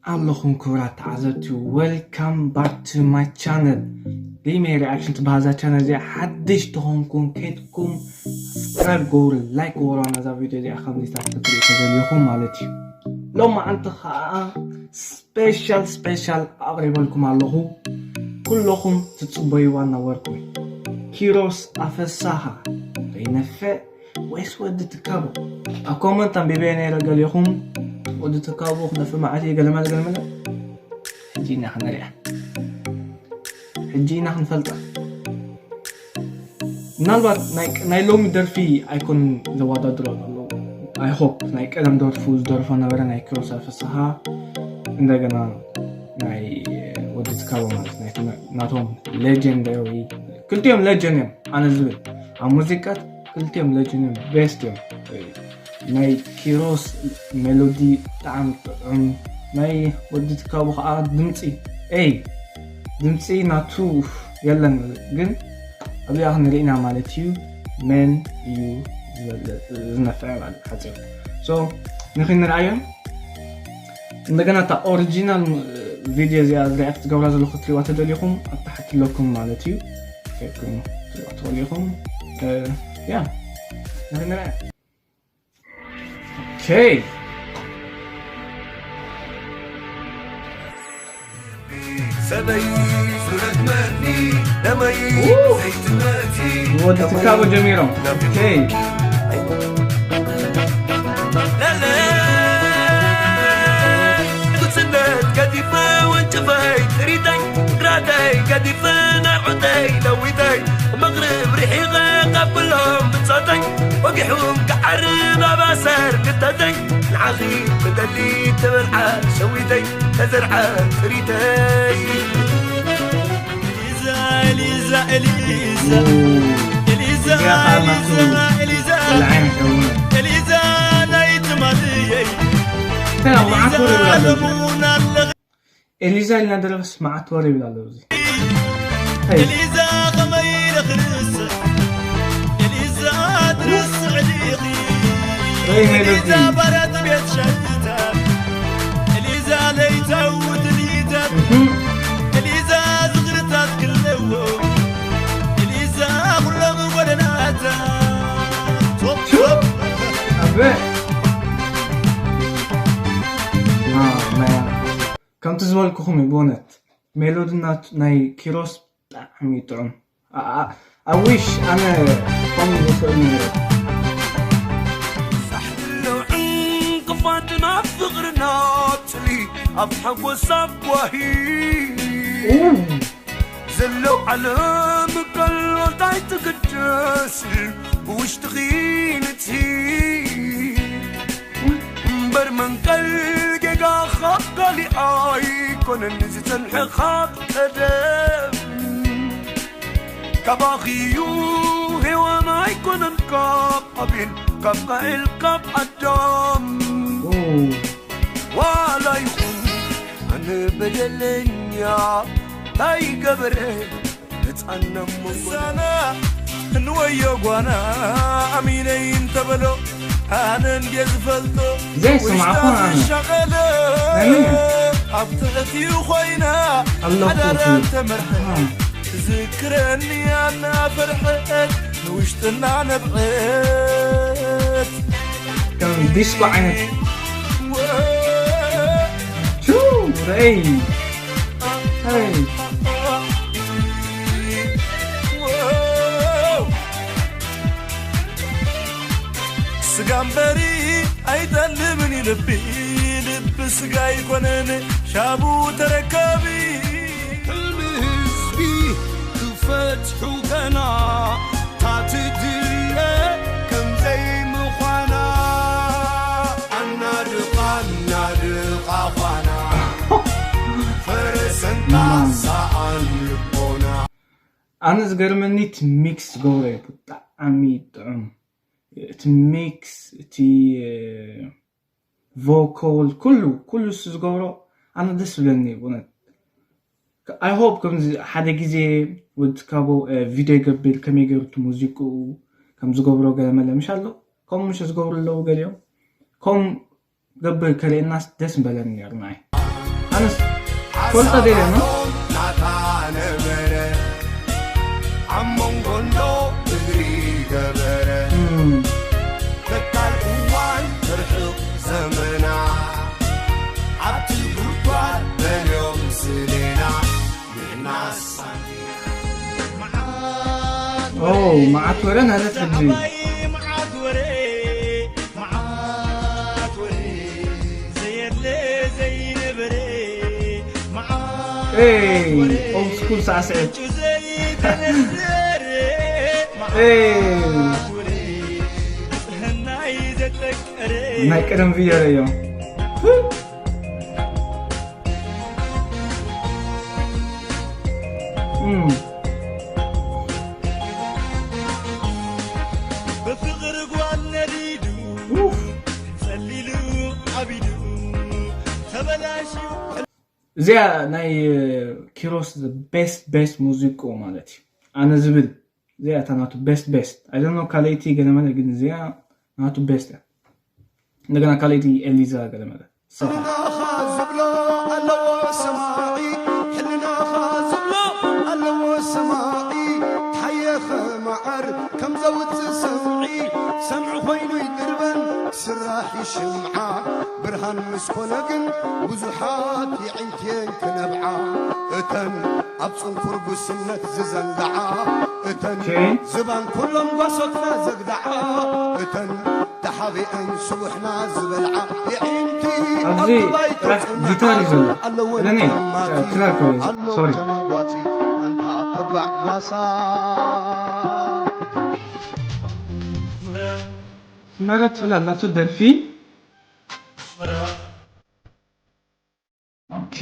ኣለኹም ክቡራት ተዓዘብቲ፣ welcome back to my channel። ሪመይ ሪኣክሽን ትበሃል እዛ ቻነል እዚኣ ሓድሽ ተኾንኩም ከይድኩም subscribe ገብሩ፣ like ገብሩ። ነዛ ቪድዮ እዚኣ ከምዚ ክትሪኡ ተደሊኹም ማለት እዩ። ሎማዓንቲ ከዓ ስፔሻል ስፔሻል ኣቕሪበልኩም ኣለኹ። ኩለኹም ትጽበይዋ ነበርኩም። ኪሮስ ኣፈሳሃ ከይነፍዕ ወይስ ወዲ ትካቦ? ኣብ ኮመንት ኣንቢበ ነይረ፣ ገሊኹም ወዲ ትካቦ ክነፍዕ ማለት እዩ፣ ገለመለ ገለመለ። ሕጂ ኢና ክንሪኣ፣ ሕጂ ኢና ክንፈልጣ። ምናልባት ናይ፣ ናይ ሎሚ ደርፊ ኣይኮን ዘወዳድሮ ዘሎ። I hope ናይ ቀደም ደርፉ ዝደርፎ ነበረ፣ ናይ ኪሮስ ኣፈሳሃ፣ እንደገና ናይ ወዲ ትካቦ ማለት ናይ ትነ-፣ ናቶም ሌጀንደሪ፣ ክልቲኦም ሌጀንድ እዮም ኣነ ዝብል። ኣብ ሙዚቃ ክልቲኦም ሌጀንድ እዮም፣ ቤስት እዮም። ናይ ኪሮስ ሜሎዲ ብጣዕሚ ጥዑም፣ ናይ ወዲ ትካቦ ከዓ ድምፂ፣ ኤይ፣ ድምፂ ናቱ የለን፣ ግን ኣብዚኣ ክንርኢ ኢና ማለት እዩ። መን እዩ ዝበልፅ ዝነፍዕ ማለት ሓፂር። So ንኽንርኣዮም እንደገና እታ ኦሪጂናል ቪድዮ እዚኣ ሪኣክት ዝገብራ ዘለኹ ክትሪእዋ ተደሊኹም ኣብ ታሕቲ ኣለኩም ማለት እዩ። ከይድኩም ክትሪእዋ ትኽእሉ ኢኹም። እ፣ ያ፣ ንኽንርኣያ። ኦኬ። ሰበይ ዙረት መኒ ደመይ ዘይትመቲ ወዲ ትካቦ ጀሚሮም። ኦኬ። ለለ ጉጽነት ገዲፈ ወንጭፈይ ጥሪተይ ግራተይ ገዲፈ ናዕቁተይ ለዊተይ መቕርብ ርሒቐ ካብ ኩሎም ብጾተይ ወጊሑም ክዓርብ ኣብ ኣሰር ክተተይ ንዓኺ ክደሊ ትበልዓ ሸዊተይ ተዘርዓ ጥሪተይ ኤሊዛ ኤሊዛ ኤሊዛ ኤሊዛ ኤሊዛ ኤሊዛ ኤሊዛ ናይ ትማልየይ ኤሊዛ ለሙና ኣለኺ ኤሊዛ ኢልና ደረፍስ መዓት ወረ ይብል ኣሎ። እዚ ኤሊዛ ከመይ ኢለ ክርስዕ ኤሊዛ ትርስዕ ዲኺ ኤሊዛ ባራት ቤት ሸይታ ኤሊዛ ለይታውት ሊታ ኤሊዛ ዝኽርታት ክለዎ ኤሊዛ ኩሎም ጎደናታ ቶፕ ቶፕ ኣበ ከምቲ ዝበልኩኹም እዩ ብእውነት ሜሎዲ ናይ ኪሮስ ብጣዕሚ ጥዑም። ኣዊሽ ኣነ ከምኡ ዝኽእል ነይረ። ሳሕለው ዕንቅፋትና ፍቕርና ትሊ ኣብ ሓጎስ ኣብ ጓሂ ዘለው ዓለም ከሎ እንታይ ትግደስ ብውሽጥኺ ንትሂ እምበር መንቀል ጌጋ ካብ ካሊእ ኣይኮነን ዝጸንሐ ካብ ቀደም ካባኺዩ ሄዋን ኣይኮነን ካብ ኣቤል ካብ ቃኤል ካብ ኣዳም ዋላ ይኹን ኣነ በደለኛ እንታይ ገበረ ህፃን ነሞ ዛና እንወዮ ጓና ኣሚነይ እንተበሎ ኣነ እንድየ ዝፈልጦ ዘይሰማዕኹ ውሽጣ ኣነ ዝሻቐለ ኣሚነ ኣብ ትሕቲኡ ኮይና ኣለኹ ሓዳራ እትብል። ተመርሐ ኣሃ። ትዝክረኒ ኣና ፈርሐት ንውሽጥና ነብዐት ከም ዲስኮ ዓይነት ቹ ረይ ስጋ እምበሪ ኣይጠልብን እዩ ልቢ ልቢ ስጋ ኣይኮነን ሻቡ ተረካቢ ሕልሚ ህዝቢ ክፈትሑ ገና ታትድለ ከምዘይ ምዃና ኣናድቓ ኣናድቓ ዃና ፈረሰን ጣሳኣን ልቦና ኣነ ዝገርመኒ እቲ ሚክስ ዝገብሮ እዩ ብጣዕሚ ጥዑም እቲ ሚክስ እቲ ቮኮል ኩሉ ኩሉ እሱ ዝገብሮ ኣነ ደስ ዝብለኒ እዩ ብእውነት I hope ከምዚ ሓደ ግዜ ወዲ ካቦ ቪድዮ ይገብር ከመይ ገይሩ እቲ ሙዚቅኡ ከም ዝገብሮ ገለ መለ ምሽ ኣሎ ከምኡ ምሽ ዝገብሩ ኣለዉ ገሊኦም ከም ገብር ከርእየናስ ደስ ምበለኒ ነይሩ ንዓይ ኣነስ ፈልጠ ደለ ነው። ናታ ነበረ ኣብ መንጎ እንዶ እግሪ ገበረ እም፣ ፈታል እዋን ርሑቕ ዘመና ኣብቲ ጉድጓድ በልዮም ስሌና ንሕናስ ኦ መዓት ወረ ናለት ሕጂ ኤይ ኦልድ ስኩል ሳዕስዒት ኤይ ናይ ቀደም ቪዲዮ እዮም። እም፣ ብፍቕሪ ጓል ነዲዱ ኡፍ። ጸሊሉ ዓቢዱ ተበላሽዩ እዚኣ ናይ ኪሮስ ቤስት ቤስት ሙዚቁ ማለት እዩ ኣነ ዝብል እዚኣ እታ ናቱ ቤስት ቤስት ኣይደኖ ካልኣይቲ ገለመለ ግን እዚኣ ናቱ ቤስት እያ። እንደገና ካልኣይቲ ኤሊዛ ገለመለ ሰፋ ሕልናኻ ዝብሎ ኣለዎ ሰማዒ ሕልናኻ ዝብሎ ኣለዎ ሰማዒ ታየኸ መዓር ከም ዘውፅእ ሰምዒ ሰምዒ ኮይኑ ይድርበን ስራሕ ይሽምዓ ብርሃን ምስ ኮነ ግን ብዙሓት የዒንትየን ክነብዓ እተን ኣብ ፅንኩር ጉስነት ዝዘንግዓ እተን Okay. ዝባን ኩሎም ጓሶትና ዘግድዓ እተን ተሓቢአን ስቡሕና ዝበልዓ የዒንቲ ኣብዚ ጥራሕ ጊታር እዩ ዘሎ። እኔ ክራር ክብል እዩ። ሶሪ። መረት ትብል ኣላቶ ደርፊ። ኦኬ።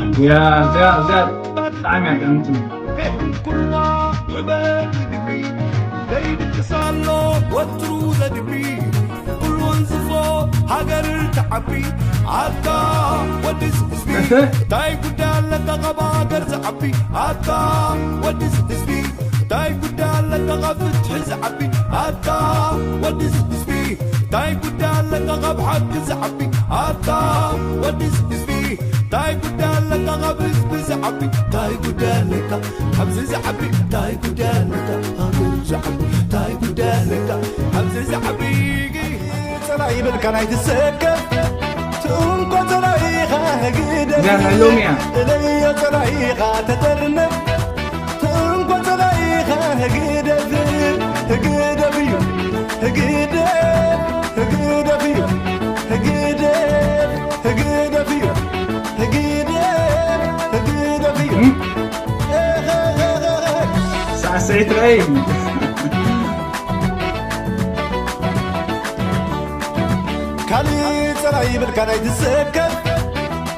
እያ እዚኣ እዚኣ ብጣዕሚ እያ ጥዕምቲ። ኩልና ውዕበ ግቢ ዘይድቅስ ኣሎ ወትሩ ዘድቢ ኩሉ ወንዝፎ ሃገር ተዓቢ ኣታ ወድስ ህዝቢ እንታይ ጉዳይ ኣለካ ካብ ሃገር ዝዓቢ ኣታ ወድስ ህዝቢ እንታይ ጉዳይ ኣለካ ካብ ፍትሒ ዝዓቢ ኣታ ወድስ ህዝቢ እንታይ ጉዳይ ኣለካ ካብ ሓቂ ዝዓቢ ኣታ ወድስ ህዝቢ እንታይ ጉዳይ ኣለካ ካብ ህዝቢ ዝዓቢ እንታይ ጉዳይ ኣለካ ካብዚ ዝዓቢ እንታይ ጉዳይ ኣለካ ሃገር ዝዓቢ እንታይ ጉዳይ ኣለካ ካብዚ ዝዓቢ ጸላኢ ይብልካ ናይ ትሰከፍ ትእንኮ ጸላኢኻ ህግደፍ እዚኣ ናይ ሎሚ እያ። እለዮ ጸላኢኻ ተጠርነፍ ትእንኮ ጸላኢኻ ህግደፍ ህግደፍ እዩ ህግደፍ ህግደፍ እዩ ህግደፍ ህግደፍ እዩ ህግደፍ ህግደፍ እዩ ሳዕስዒት ርኣይ ካልእ ጸላኢ ይብልካ ናይ ትሰከፍ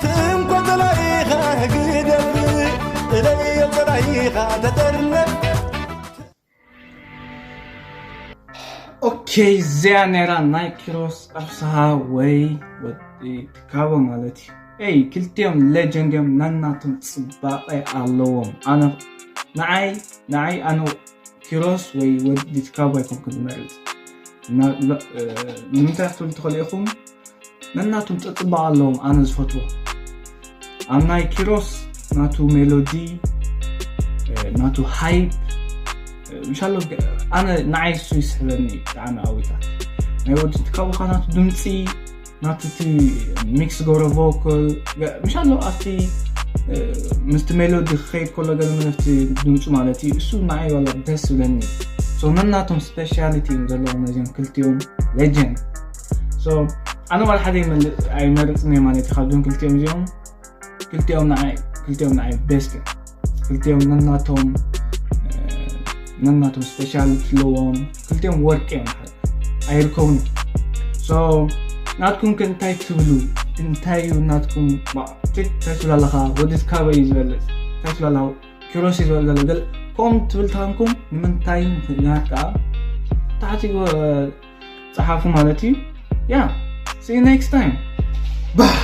ትእንኮ ጸላኢኻ ህግደፍ እለዮ ጸላኢኻ ተጠርነፍ ኦኬ እዚኣ ነይራ ናይ ኪሮስ ኣብስሃ ወይ ወዲ ትካቦ ማለት እዩ። ኤይ ክልቲኦም ሌጀንድ እዮም፣ ነናቶም ጽባቐ ኣለዎም። ኣነ ንዓይ ንዓይ ኣነ ኪሮስ ወይ ወዲ ትካቦ ኣይኮንኩን ዝመርጽ። ና- ሎ- እ፣ ንምንታይ ክትብሉ ትኽእሉ ኢኹም? ነናቶም ጽባቐ ኣለዎም ኣነ ዝፈትዎ። ኣብ ናይ ኪሮስ ናቱ ሜሎዲ ናቱ ሃይፕ ምሻሎ ኣነ ንዓይ እሱ ይስሕበኒ ብጣዕሚ ኣዊታት ናይ ወዲ ትካቦ ካ ናቱ ድምፂ ናቱ እቲ ሚክስ ገብረ ቮኮል ምሻሎ ኣብቲ ምስቲ ሜሎዲ ክኸይድ ከሎ ገለ መለፍቲ ድምፁ ማለት እዩ እሱ ንዓይ ዋላ ደስ ዝብለኒ ነናቶም ስፔሻሊቲ እዮም ዘለዎም ነዚኦም ክልቲኦም ሌጀንድ ኣነ ዋላ ሓደ ኣይመርፅን እየ ማለት እዩ ካብዞም ክልቲኦም እዚኦም ክልቲኦም ንዓይ ክልቲኦም ንዓይ ቤስት እዮም ክልቲኦም ነናቶም ነናቶም ስፔሻል ኣለዎም ክልቲኦም ወርቂ እዮም ኣይርከቡን so ናትኩም ከ እንታይ ትብሉ? እንታይ እዩ ናትኩም ባ- ቼክ እንታይ ትብሉ ኣለኻ? ወዲ ካበይ እዩ ዝበልፅ? እንታይ ትብሉ ኣለኻ? ኪሮስ እዩ ዝበልፅ ዘሎ። ገለ ከምኡ ትብል ተኾንኩም ንምንታይ ምኽንያት ከዓ ታሕቲ ጎ- ፀሓፉ ማለት እዩ። ያ see you next time. ባህ